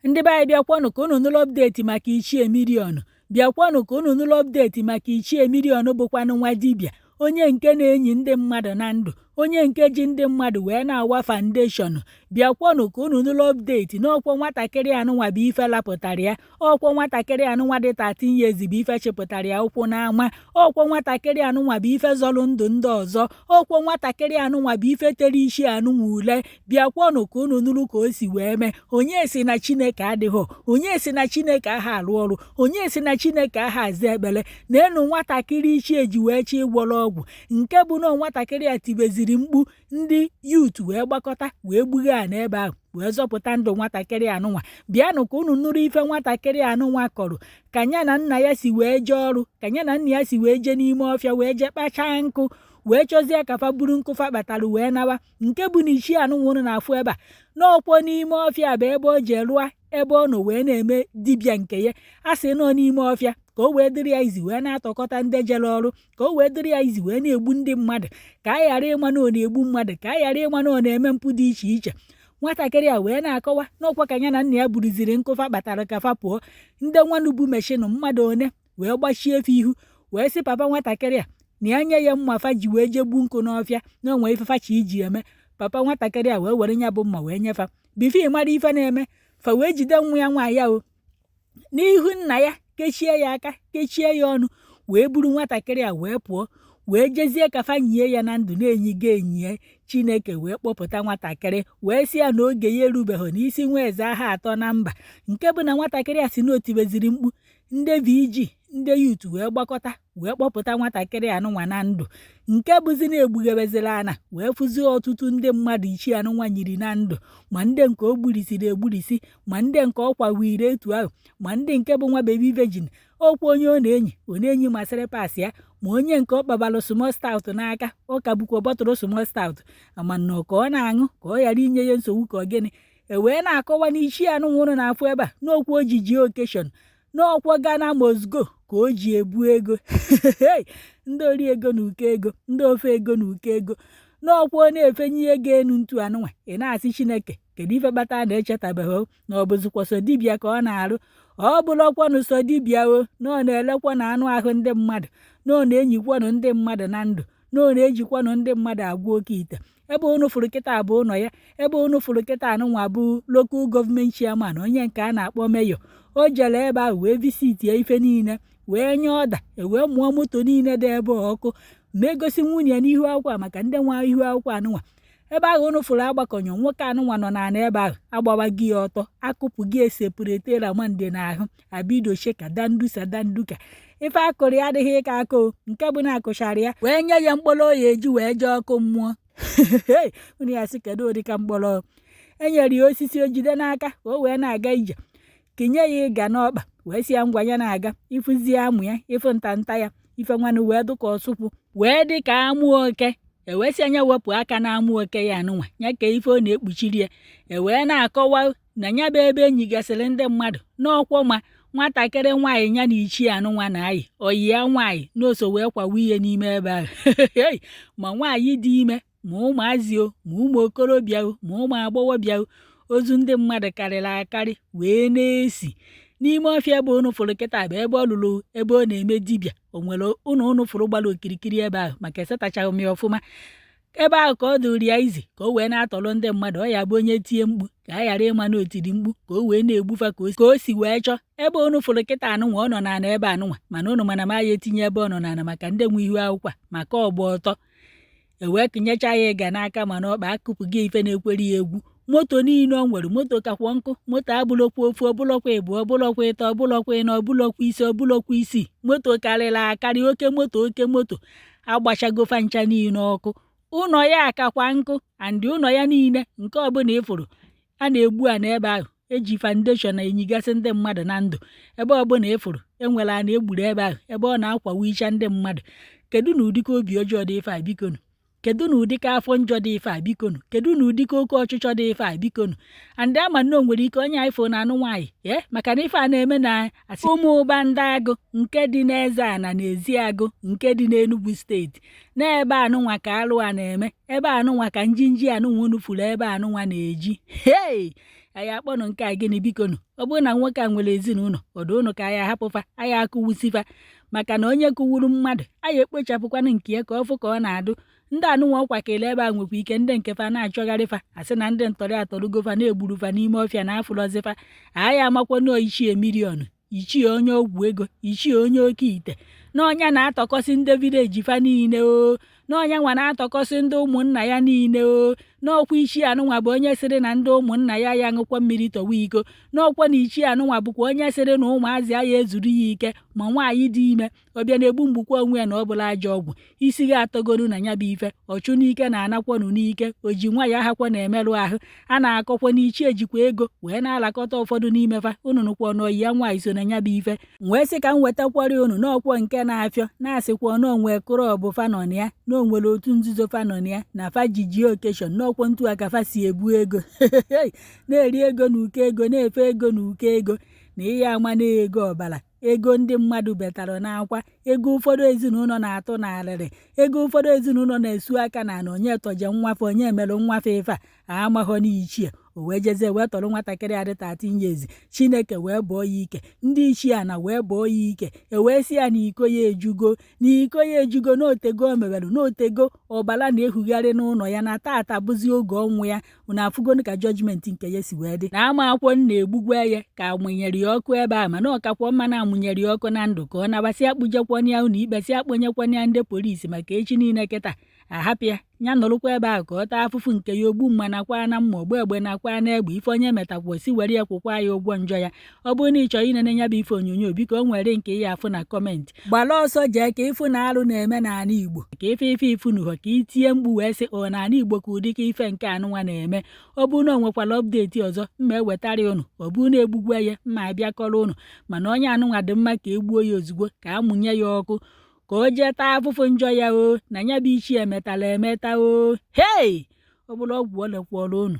Ndị be anyị, bịakwanụ ka unu nụrụ update maka Ichie Million. Bịakwanụ ka unu nụrụ update maka Ichie Million, bụkwanụ nwa dibịa, onye nke na-enyi ndị mmadụ na ndụ, onye nke ji ndị mmadụ wee na-awa foundation. Bịakwanụ ka unu nụrụ update n'ọkwọ nwatakịrị anụnwa bụ ife lapụtara ya. Ọkwọ nwatakịrị anụnwa dị 13 years bụ ife chịpụtara ya ụkwụ n'ama. Ọkwọ nwatakịrị anụnwa bụ ife zọrọ ndụ ndị ọzọ. Ọkwọ nwatakịrị anụnwa bụ ife tere isi anụnwa ule. Bịakwanụ ka unu nụrụ ka o si wee mee. Onye si na Chineke adịghị? Onye si na Chineke aha arụ ọrụ? Onye si na Chineke aha aza ekpere? Na enu nwatakịrị ichie ji wee chi ịgwọrọ ọgwụ, nke bụ na nwatakịrị a tibeziri mkpu, ndị youth wee gbakọta wee gbughe a n'ebe ahụ wee zọpụta ndụ nwatakịrị anụnwa. Bịanụ ka unu nụrụ ife nwatakịrị anụnwa kọrọ, ka ya na nna ya si wee jee ọrụ, ka ya na nna ya si wee jee n'ime ọfịa wee jee kpachaa nkụ, wee chọzie ka fa buru nkụ fa kpatara wee nawa, nke bụ na ichie anụnwa unu na-afụ ebe a n'ọkwọ n'ime ọfịa bụ ebe o jee rụọ ebe ọ nọ wee na-eme dibịa nke ya. A sị nọ n'ime ọfịa ka o wee dịrị ya izi wee na-atọkọta ndị jere ọrụ, ka o wee dịrị ya izi wee na-egbu ndị mmadụ, ka a ghara ịma na ọ na-egbu mmadụ, ka a ghara ịma na ọ na-eme mpụ dị iche iche. Nwatakịrị a wee na-akọwa n'ọkwa ka ya na nna ya buruziri nkụ fa kpatara ka fa pụọ, ndị nwanụ bụ machine mmadụ one wee gbachie efe ihu, wee sị papa nwatakịrị a na ya nye ya mma fa ji wee jee gbu nkụ n'ọfịa, na onwe ife fa chi iji eme. Papa nwatakịrị a wee were ya bụ mma wee nyefa. Before mara ife na-eme, fa wee jide nwa ya nwaanyị ahụ n'ihu nna ya, kechie ya aka, kechie ya ọnụ, wee buru nwatakịrị a wee pụọ, wee jezie ka fa nyie ya na ndụ na-enyigo enyie. Chineke wee kpọpụta nwatakịrị, wee sị ya na oge ya erubeghị, n'isi nwa eze aha atọ na mba, nke bụ na nwatakịrị a si na otibeziri mkpu, ndị VG, ndị youth wee gbakọta wee kpọpụta nwatakịrị anụnwa na ndụ, nke bụzi na-egbughebeziri ana wee fụzie ọtụtụ ndị mmadụ ichie anụnwa nyiri na ndụ, ma ndị nke o gburisiri egburisi, ma ndị nke ọ kwawire etu ahụ, ma ndị nke bụ nwa baby virgin. Okwu onye ọ na-enyi, ọ na-enyi masịrị pas ya, ma onye nke ọ kpabalụ small stout n'aka, ọ ka bụkwa bottle small stout ama nnọọ ka ọ na-aṅụ, ka ọ ghara inye ya nsogbu, ka ọ gịnị. E wee na-akọwa na ichie anụnwa ụnụ na-afụ ebe a n'okwu ojiji occasion n'ọkwọ Ghana must go ka o ji ebu ego, ndị ori ego na uko ego, ndị ofe ego na uko ego, n'ọkwa ọ na-efenye ego enu ntu anụnwa. Ị na-asị, Chineke, kedu ife kpata na-echetabeghị na ọ bụzikwa sọ dibịa ka ọ na-arụ? Ọ bụrụkwanụ sọ dibịa o, na ọ na-elekwa na anụ ahụ ndị mmadụ, na ọ na-enyikwanụ ndị mmadụ na ndụ, na ọ na-ejikwanụ ndị mmadụ agwọ oke ite. Ebe unu fụrụ kịta bụ ụlọ ya. Ebe unu fụrụ kịta anụnwa bụ local government chairman, onye nke a na-akpọ mayor. O jere ebe ahụ wee visitie ife niile, wee nye order, e wee mụọ moto niile dị ebe ọkụ, ma egosi nwunye ya n'ihu akwụkwọ a maka ndị nwa ihu akwụkwọ anụnwa. Ebe ahụ unu fụrụ agbakọnyọ nwoke anụnwa nọ n'ala ebe ahụ, agbawa gị ya ọtọ, akụpụ gị esepuretera mande n'ahụ abidoche ka dandusa danduka. Ife akụrụ ya adịghị ịka aka o, nke bụ na akụchara ya wee nye ya mkpọrọ oya eji wee jee ọkụ mmụọ. Unu ya sị, kedu ụdị ka mkpọrọ e nyere ya? Osisi o jide n'aka ka o wee na-aga ije, kinye ya ịga n'ọkpa, wee sị ya ngwa, ya na-aga. Ịfụzie amụ ya, ịfụ ntanta ya, ife nwanụ wee dụka ọsụkwụ, wee dị ka amụ oke. Ewee sị anya wepụ aka na amụ oke ya anụnwa ya, ka ife ọ na-ekpuchiri ya. Ewee na-akọwa na ya bụ ebe enyi gasịrị ndị mmadụ n'ọkwọ, ma nwatakịrị nwaanyị ya na ichie anụnwa na-ayị oyi ya nwaanyị n'oso wee kwawa ihe n'ime ebe ahụ, ma nwaanyị dị ime, ma ụmụazị o, ma ụmụ okorobịa o, ma ụmụ agbọghọbịa o. Ozu ndị mmadụ karịrị akarị wee na-esi n'ime ọfịa. Ebe unu fụrụ kịta bụ ebe ọ lụrụ, ebe ọ na-eme dibịa. O nwere ụnụ unu fụrụ gbara okirikiri ebe ahụ, maka esetachaghị m ya ọfụma. Ebe ahụ ka ọ dụrụ ya izi ka o wee na-atọrọ ndị mmadụ. Ọ ya bụ onye tie mkpu, ka a ghara ịma na o tiri mkpu, ka o wee na-egbufa ka o si wee chọọ. Ebe unu fụrụ kịta anụnwa, ọ nọ n'ala ebe anụnwa, mana unu mana ma ya etinye ebe ọ nọ n'ala maka ndị nwe ihu akwụkwọ a, maka ọgba ọtọ. E wee kụnyecha ya ịga n'aka, mana ọkpa akụpụ gị ife na-ekwere ya egwu. Moto niile o nwere, moto kakwa nkụ, moto abụlọkwa ofu, ọbụlọkwa ịbụ, ọbụlọkwa ịtọ, ọbụlọkwa ịnọ, ọbụlọkwa ise, ọbụlọkwa isii. Moto karịrị akarị, oke moto, oke moto agbachagofa ncha niile ọkụ. Ụlọ ya akakwa nkụ, and ụlọ ya niile nke ọbụla ịfụrụ a na-egbu a n'ebe ahụ eji foundation enyigasị ndị mmadụ na ndụ. Ebe ọbụla ịfụrụ enwere a na-egburu ebe ahụ, ebe ọ na-akwawa icha ndị mmadụ. Kedu na ụdịka obi ọjọọ dị ife a, bikonu? Kedu na ụdịka afọ njọ dị ife a, bikonu? Kedu na ụdịka oke ọchịchọ dị ife a, bikonu? And ama na o nwere ike onye iPhone anụ nwaanyị ee, maka na ife a na-eme na asị ụmụ ụba ndị agụ nke dị n'eze ana n'ezi agụ nke dị n'Enugu Steeti. N'ebe anụnwa ka alụ a na-eme, ebe anụnwa ka njinji anụnwa unu furu, ebe anụnwa na-eji hei. Anyị akpọnụ nke a gịnị bikonu? Ọ bụrụ na nwoke a nwere ezinụlọ, ọdụ ụnụ ka anyị ahapụfa, anyị akụwusifa, maka na onye kụwuru mmadụ, anyị ekpochapụkwanụ nke ya ka ọ fụ ka ọ na-adụ. Ndị anụnwa ọkwa kele ebe a nwekwa ike ndị nke fa na-achọgharị fa, asị na ndị ntọrị atọrụgo fa na-egburu fa n'ime ọfịa na afụlọzi fa. Anyị amakwa nọọ Ichie Million, ichie onye ọgwụ ego, ichie onye oke ite, na ọnya na-atọkọsị ndị village fa niile o, na ọnya nwa na-atọkọsị ndị ụmụnna ya niile o, n'ọkwa ichie anụnwa bụ onye sịrị na ndị ụmụnna ya ya ṅụkwa mmiri tọwa iko, n'ọkwa na ichie anụnwa bụkwa onye sịrị na ụmụazị ya ezuru ya ike ma nwaanyị dị ime ọbịa na-egbu mgbukwa onwe ya na ọ bụla ajọ ọgwụ. Isi gị atọgonu na ya bụ ife ọchụ n'ike na-anakwọnụ n'ike, o ji nwa ya ahakwa na-emerụ ahụ. A na-akọkwa na ichie jikwa ego wee na-alakọta ụfọdụ n'ime fa. Unu nụkwa n'oyi ya nwaanyị so na ya bụ ife. Wee sị ka m wetakwara unu n'ọkwọ nke na-afịọ na-asịkwa na onwe club fa nọ na ya, na onwere otu nzuzo fa nọ na ya, na fa ji ji occasion n'ọkwọ ntu a ka fa si ebu ego, na-eri ego na uko ego, na-efe ego na uko ego, na ihe ama na ego ọbara, ego ndị mmadụ betara n'akwa, ego ụfọdụ ezinụlọ na-atụ n'alịrị, ego ụfọdụ ezinụlọ na-esu aka na na onye tọje nwafe, onye merụ nwafe ife a amaghọ n'ichie. O wee jezie wee tọrọ nwatakịrị adị 13 years. Chineke wee bọọ ya ike, ndị ichie ana wee bọọ ya ike, e wee sị ya na iko ya ejugo, na iko ya ejugo, n'otego o mewere, n'otego ọbara na-ehugharị n'ụlọ ya, na tata bụzi oge ọnwụ ya. Unu afụgonu ka judgment nke ya si wee dị. Na ama akwọ na-egbugwa ya ka amụnyere ya ọkụ ebe a, mana ọkakwọ mma na amụnyere ya ọkụ na ndụ ka ọ nabasị akpụjekwana ya ụlọ ikpe, si akpọnyekwana ya ndị polisi, maka echi niile kịta ahapụ ya, ya nọrụkwa ebe ahụ ka ọ taa afụfụ nke ya. Ogbu mma nakwa na mma, ogbu egbe nakwa na egbe, ife onye metakwa si were ya kwụkwa ya ụgwọ njọ ya. Ọ bụrụ na ị chọrọ inene ya bụ ife onyonyo, biko o nwere nke ya afụ na comment. Gbara ọsọ jee ka ịfụ na arụ na-eme n'ala Igbo, ka ife ife ifunuho, ka itinye mkpu wee sị ọ n'ala Igbo ka ụdịka ife nke anụnwa na-eme. Ọ bụrụ na o nwekwara update ọzọ mma ewetara ụnụ, ọ bụrụ na egbugwa ya mma abịakọrọ ụnụ. Mana onye anụnwa dị mma ka egbuo ya ozugbo, ka amụnye ya ọkụ ka o jee taa afụfụ njọ ya o, na ya bụ ichie metara emeta o. Hei, ọ bụrụ ọgwụ o lekwara ụnụ.